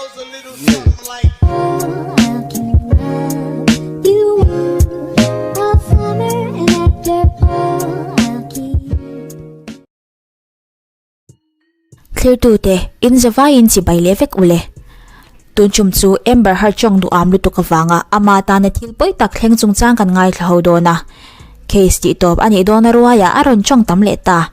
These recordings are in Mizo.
Thlirtute, in zavaiin chibai leh vek ule. Tun chum chu Amber Heard chawng duham lutuk avanga ama tana thil pawi tak thleng chungchang kan ngaithla ho dawn a. Case tih tawp a nih dawn a ruaiah a rawn chawng tam leh ta.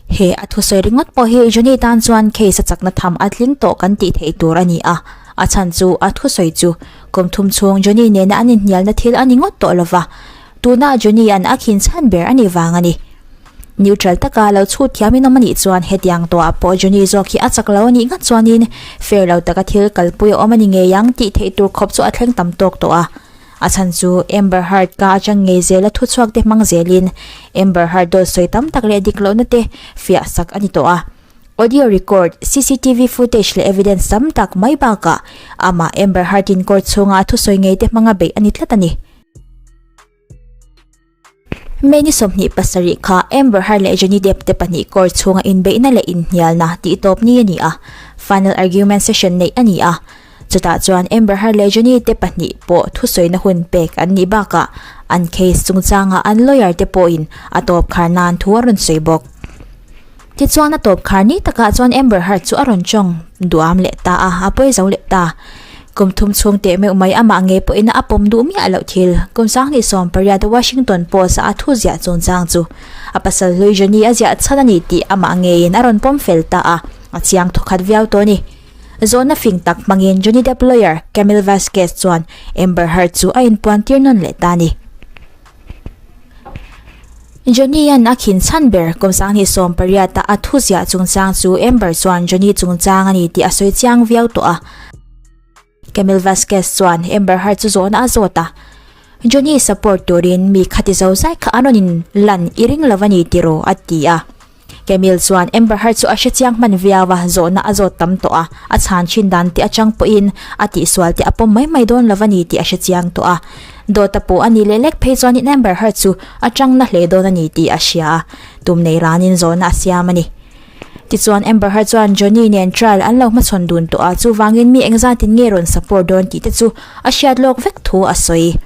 He a thusawi ringawt pawh hi Johnny tan chuan case a chakna tham a tling tawh kan tih theih tur a ni a, a chhan chu a thusawi chu kum thum chhung Johnny nena an inhnialna thil a ni ngawt tawh lova, tuna Johnny an a khin chhan ber a nih vang a ni. Neutral taka lo chhut thiam in awm a nih chuan hetiang tawhah pawh Johnny zawk hi a chak lo a nih ngat chuanin fair lo taka thil kalpui a awm a ni ngei ang tih theih tur khawp chu a thleng tam tawk tawh a. A chhan chu Amber Heard ka atang ngei zela thuchhuak te hmang zelin Amber Heard dawt sawi tam tak leh dik lohna te fiah sak a ni tawh a. Audio record, cctv footage leh evidence tam tak mai bakah amah Amber Heard in court chhunga a thusawi ngei te hmanga beih a ni tlat a ni. May ni 27 kha Amber Heard leh Johnny Depp te pahnih court chhunga inbeihna leh inhnialna tih tawp ni a ni a, final argument session neih a ni a. Chutah chuan Amber Heard leh Johnny te pahnih pawh thusawina hun pek an nih bakah an case chungchanga an lawyer te pawhin a tawp khar nan thu a rawn sawi bawk. Tichuan a tawp khar ni takah chuan Amber Heard chu a rawn tawng duam leh ta a, a pawi zo leh ta. Kum thum chhung teh meuh mai amah ngei pawhin a pawm duh miah loh thil. Kum sanghnih 18 Washington Post-a a thu ziah chungchang chu a pasal hlui Johnny a ziah chhan a ni tih amah ngeiin a rawn pawm fel ta a, a chiang thawkhat viau tawh a ni. Zawhna fing tak hmangin Johnny Depp lawyer Camille Vasquez chuan Amber Heard chu a inpuan tir nawn leh ta a ni. Johnny-a'n a khin chhan ber kum 2018 a a thu ziah chungchang chu Amber chuan Johnny chungchang a ni tih a sawi chiang viau tawh a. Camille Vasquez chuan Amber Heard chu zawhna a zawt a, Johnny support turin mi khati zo zai kha an rawn in lan i ring lo a ni tiraw? a ti a. Camille chuan Amber Heard chu a hre chiang hman viau a, zawhna a zawt tam tawh a, a chhan thin dan te atang pawhin a tihsual te a pawm mai mai dawn lo a ni tih a hre chiang tawh a. Dawta pawh a nih leh lek phei chuanin Amber Heard chu a tang na hle dawn a ni tih a hria a, tum nei ranin zawhna a siam a ni. Tichuan Amber Heard chuan Johnny nen trial an lo hmachhawn dun tawh a, chuvangin mi engzatin nge rawn support dawn tih te chu a hriat lawk vek thu a sawi.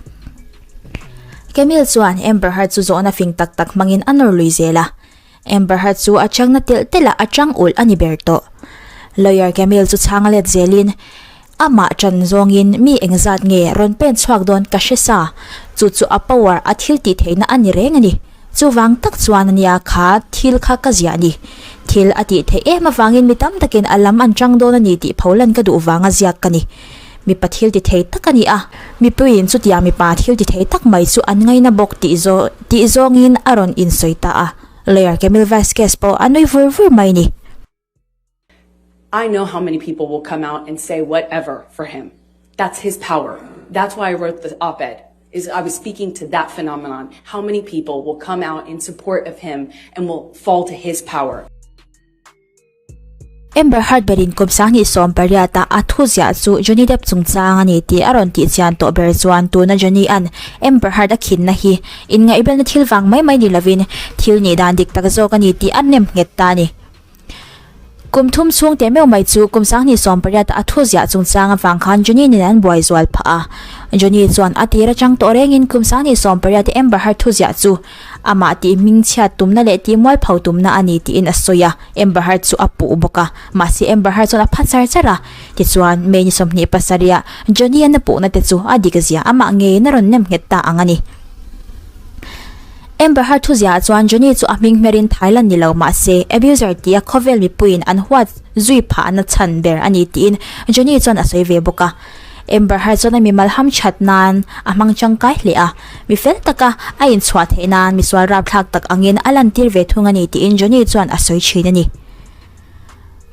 Camille chuan Amber Heard chu zawhna fing tak tak hmangin a nawr lui zel a. Amber Heard chu a changna telh telh a, a chang ulh a ni ber tawh. Lawyer Camille chu chhang let zelin, Amah ṭan zawngin mi engzat nge rawn pen chhuak dawn ka hre sa, chu chu a power a thil tih theihna a ni reng a ni. Chuvang tak chuan a nia kha thil kha ka ziah ni. Thil a tih theih em avangin mi tam takin a lam an ṭang dawn a ni tih pholan ka duh vanga ziak ka ni. Mipa thil ti thei tak a ni a, mipuiin chutiang mipa thil ti thei tak mai chu an ngaina bawk tih zawh tih zawngin a rawn insawi ta a, lawyer Camille Vasquez pawh a nui vur vur mai ni. I know how many people will come out and say whatever for him. That's his power. That's why I wrote the op-ed, is I was speaking to that phenomenon. How many people will come out in support of him and will fall to his power. Amber Heard berin kum 2018 a a thu ziah chu Johnny Depp chungchang a ni tih a rawn tih chian tawh ber chuan tuna Johnny an Amber Heard a khinna hi inngaihbelna thil vang mai mai ni lovin thil nih dan dik tak zawk a ni tih a nem nghet ta a ni. Kum thum chhung teh meuh mai chu kum 2018 a a thu ziah chungchang avang khan Johnny nen an buai zual phah a. Johnny chuan a tir atang tawh rengin kum 2018 Amber Heard thu ziah chu Amah tih hmingchhiat tumna leh tih mualpho tumna a ni tiin a sawi a, Amber Heard chu a puh bawk a. Mahse Amber Heard chuan a pha char char a. Tichuan, May ni 27 ah Johnny-a na puhna te chu a dik zia amah ngeiin a rawn nem nghet ta ang a ni. Amber Heard thuziah ah chuan Johnny chu a hming hmerin Thailand ni lo mahse abuser tia khawvel mipuiin an huat zui phahna chhan ber a ni tiin Johnny chuan a sawi ve bawk a. Amber Heard chuan a mimal ham that nan a hmang tangkai hle a, mi fel taka a inchhuah theih nan misual rapthlak tak angin a lantir ve thung a ni tiin Johnny chuan a sawi thin a ni.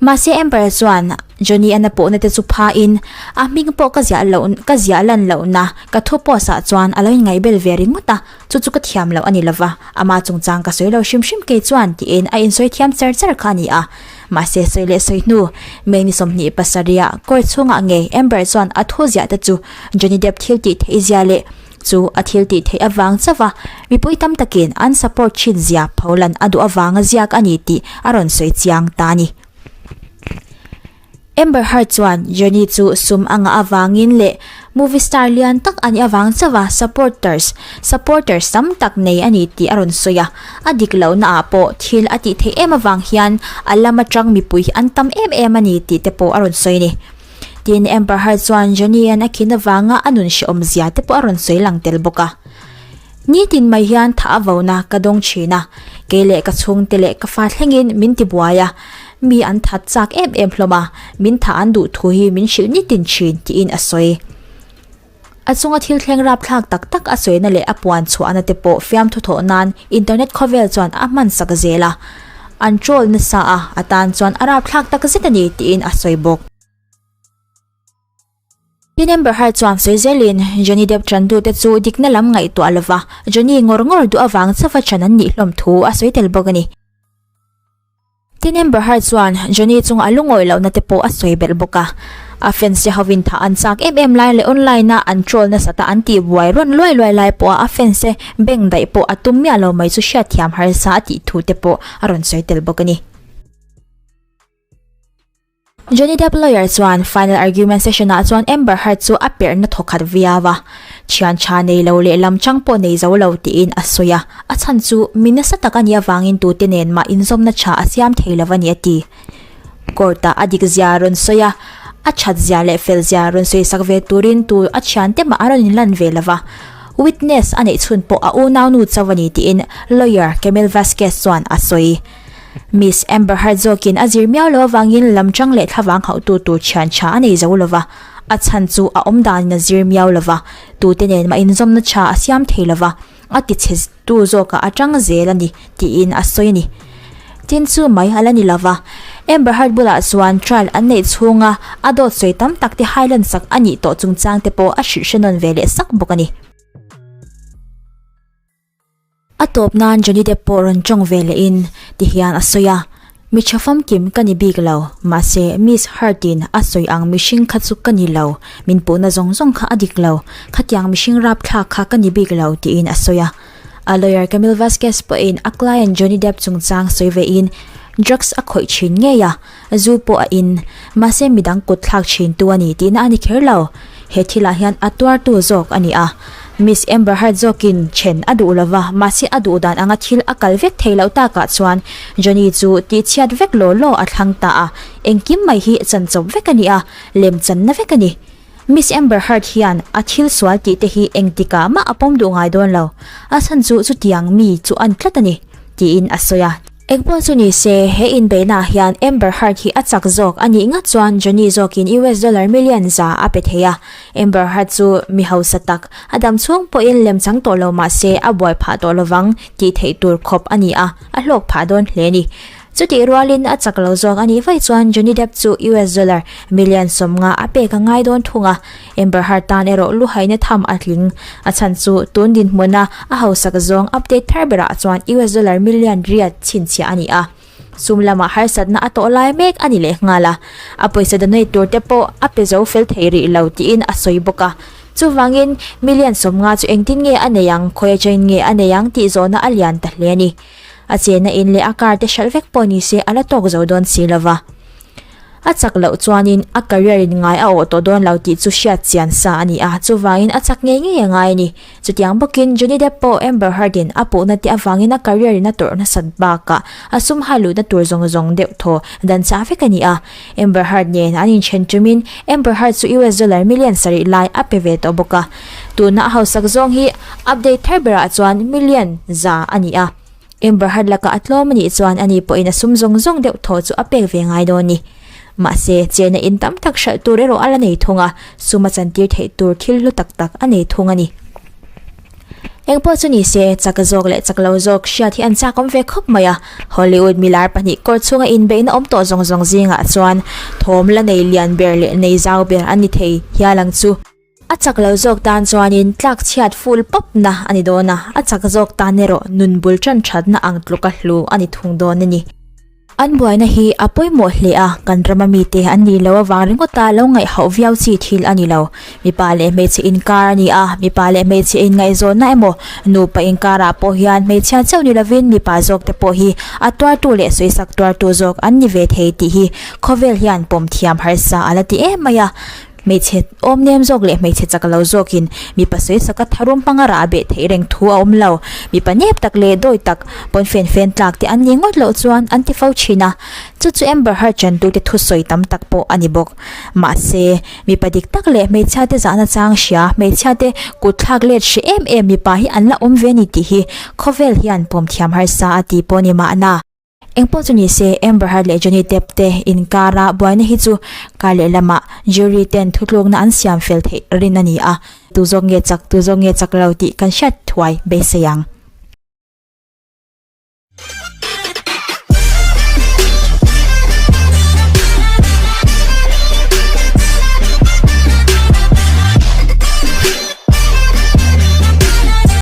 Mahse Amber chuan Johnny a na pawhna te chu phain a hming pawh ka ziah loh ka ziah lan lohna ka thu post ah chuan a lo inngaihbel ve ringawt a, chu chu ka thiam loh a ni lova, ama chungchang ka sawi lo hrim hrim kei chuan tiin a insawi thiam char char kha a ni a. Mahse sawi leh sawi hnu, May ni 27 ah court chhungah ngei Amber chuan a thu ziah te chu Johnny Depp thil tih theih zia leh chu a thil tih theih avang chauh a mipui tam takin an support thin zia pholan a duh avanga ziak a ni tih a rawn sawi chiang ta a ni. Amber Heard chuan Johnny chu sum a ngah avangin leh movie star lian tak a nih avang chauha supporters supporters tam tak nei a ni tih a rawn sawi a. A dik lohna ah pawh thil a tih theih em avang hian a lam atang mipui hi an tam em em a ni tih te pawh a rawn sawi a ni. Tin, Amber Heard chuan Johnny an a khin avanga a nun hrehawm zia te pawh a rawn sawi lang tel bawk a. Nitin mai hian thah a vona ka dawng thin a, kei leh ka chhungte leh ka fa thlengin min ti buai a, mi an that chak em em hlawm a, min thah an duh thu hi min hrilh nitin thin tiin a sawi. A chunga thil thleng rapthlak tak tak a sawina leh a puan chhuahna te pawh fiamthu thawh nan internet khawvel chuan a hman sak zel a, an troll nasa a, a tan chuan a rapthlak tak zet a ni tiin a sawi bawk. Tin Amber Heard chuan sawi zelin Johnny Depp tantute chu dikna lam ngaihtuah lova Johnny ngawr ngawr duh avang chauha chan an nih hlawm thu a sawi tel bawk a ni. Tin Amber Heard chuan Johnny chunga a lungawi lohna te pawh a sawi belh bawk a. A fans te hovin thah an chak em em lai leh online a an troll nasata an tih buai rawn luai luai lai pawha a fans te beng daih pawh a tum miah lo mai chu hriatthiam harsa a tih thu te pawh a rawn sawi tel bawk a ni. Johnny Depp lawyer chuan final argument session ah chuan Amber Heard chu a perhna thawkhat viau a, thian tha nei lo leh lam chang pawh nei zo lo tiin a sawi a, a chhan chu mi nasa tak a nih avangin tute nen mah inzawmna tha a siam thei lo a ni a ti. Court ah a dik zia rawn sawi a, a that zia leh fel zia rawn sawi sak ve turin tu a thiante mah a rawn inlan ve lo va, witness a neih chhun pawh a unaunu chauh a ni tiin lawyer Camille Vasquez chuan a sawi. Miss Amber Heard zawkin a zir miau lo avangin lam chang leh thlavang hauhtu tur thian tha a nei zo lova, a chhan chu a awm danin a zir miau lova, tute nen mah inzawmna tha a siam thei lova, a ti chhe tu zawkah a tang zel a ni tiin a sawi a ni. Tin chu mai a la ni lova, Amber Heard bulah chuan trial an neih chhunga a dawt sawi tam tak te hailan sak a nih tawh chungchang te pawh a hrilh hre nawn ve leh sak bawk a ni. A tawp nan Johnny Depp pawh rawn tawng ve leh in ti hian a sawi a, Mi tha famkim ka ni bik lo, mahse Miss Hurt in a sawi ang mihring kha chu ka ni lo, min puhna zawng zawng kha a dik lo, khatiang mihring rapthlak kha ka ni bik lo tiin a sawi a. A lawyer Camille Vasquez pawhin a client Johnny Depp chungchang sawi ve in drugs a khawih thin ngei a, zu pawh a in, mahse midang kut thlak thin tu a ni tihna a ni kher lo. He thilah hian a tuartu zawk a ni a. Miss Amber Heard zawkin then a duh lova, mahse a duh dan anga thil a kal vek thei loh takah chuan Johnny chu tihchhiat vek law law a thlang ta a, engkim mai hi chan chawp vek a ni a, lem channa vek a ni. Miss Amber Heard hian a thil sual tih te hi engtikah mah a pawm duh ngai dawn lo, a chhan chu chutiang mi chu an tlat a ni, tiin a sawi a. Engpawh chu ni se, he inbeihnaah hian Amber Heard hi a chak zawk a nih ngat chuan Johnny zawkin US dollar million za a pe thei a. Amber Heard chu mi hausa tak, a dam chhung pawhin lem chang tawh lo mah se a buai phah tawh lovang tih theih tur khawp a ni a, a hlawk phah dawn hle a ni. Chutih rualin a chak lo zawk a nih vaih chuan Johnny Depp chu US dollar million 50 a pek a ngai dawn thung a. Amber Heard tan erawh luhaina tham a tling. A chhan chu tun dinhmuna a hausak zawng update thar berah chuan US dollar million riat chhinchhiah a ni a. Sum lamah harsatna a tawh lai mek a ni leh nghal a. A pawisa donate tur te pawh a pe zo fel thei rih lo tiin a sawi bawk a. Chuvangin million 50 chu engtin nge a nei ang, khawi atangin nge a nei ang tih zawhna a lian ta hle a ni. A chenna in leh a car te hralh vek pawh ni se a la tawk zo dawn si lova. A chak loh chuanin a career in ngai a awh tawh dawn lo tih chu hriat chian sa a ni a, chuvangin a chak ngei ngei a ngai a ni. Chutiang bawkin Johnny Depp pawh Amber Heard in a puhna te avangin a career in a tawrh nasat bakah a sum hai luhna tur zawng zawng deuh thaw dan chah vek a ni a. Amber Heard nen an inthen tumin Amber Heard chu US dollar million sarih lai a pe ve tawh bawk a. Tuna a hausak zawng hi update thar berah chuan million za a ni a. Amber Heard lakah a tlawm a nih chuan ani pawhin a sum zawng zawng deuh thaw chu a pek ve ngai dawn ni. Mahse, chena in tam tak hralh tur erawh a la nei thung a, sum a chantir theih tur thil hlu tak tak a nei thung a ni. Engpawh chu ni se, chak zawk leh chak lo zawk hriat hi an chak awm ve khawp mai a. Hollywood milar pahnih kawr chhunga inbeihna awm tawh zawng zawng zingah chuan thawm la nei lian ber leh nei zau ber a ni thei hial ang chu. A chak lo zawk tan chuanin tlak chhiat full pawp na a ni dawn a, a chak zawk tan erawh nun bul tan thatna ang tluka hlu a ni thung dawn a ni. An buaina hi a pawimawh hle a, kan rama mite an nih loh avang ringawta lo ngaihhauh viau chi thil a ni lo. Mipa leh hmeichhe inkar a ni a, mipa leh hmeichhe inngaihzawnna emaw nupa inkarah pawh hian hmeichhia chauh ni lovin mipa zawkte pawh hi a tuartu leh sawisak tuartu zawk an ni ve thei tih hi khawvel hian pawm thiam harsa a la ti em mai a. Hmeichhe awm nem zawk leh hmeichhe chak lo zawkin mipa sawisaka tharum hmanga rah beh theih reng thu a awm lo. Mipa nep tak leh dawi tak pawn fen fen tlak te an nih ngawt loh chuan an ti fo thin a. Chu chu Amber Heard chantute thusawi tam tak pawh a ni bawk. Mahse, mipa dik tak leh hmeichhia te zahna chang hria, hmeichhia te kut thlak let hre em em mipa hi an la awm ve a ni tih hi khawvel hian pawm thiam harsa a ti pawh a ni mahna. Engpawh chu ni se, Amber Heard leh Johnny Depp te inkara buaina hi chu kar leh lamah jury ten thutlukna an siam fel theih rin a ni a, tu zawk nge chak, tu zawk nge chak lo tih kan hriat thuai beisei ang.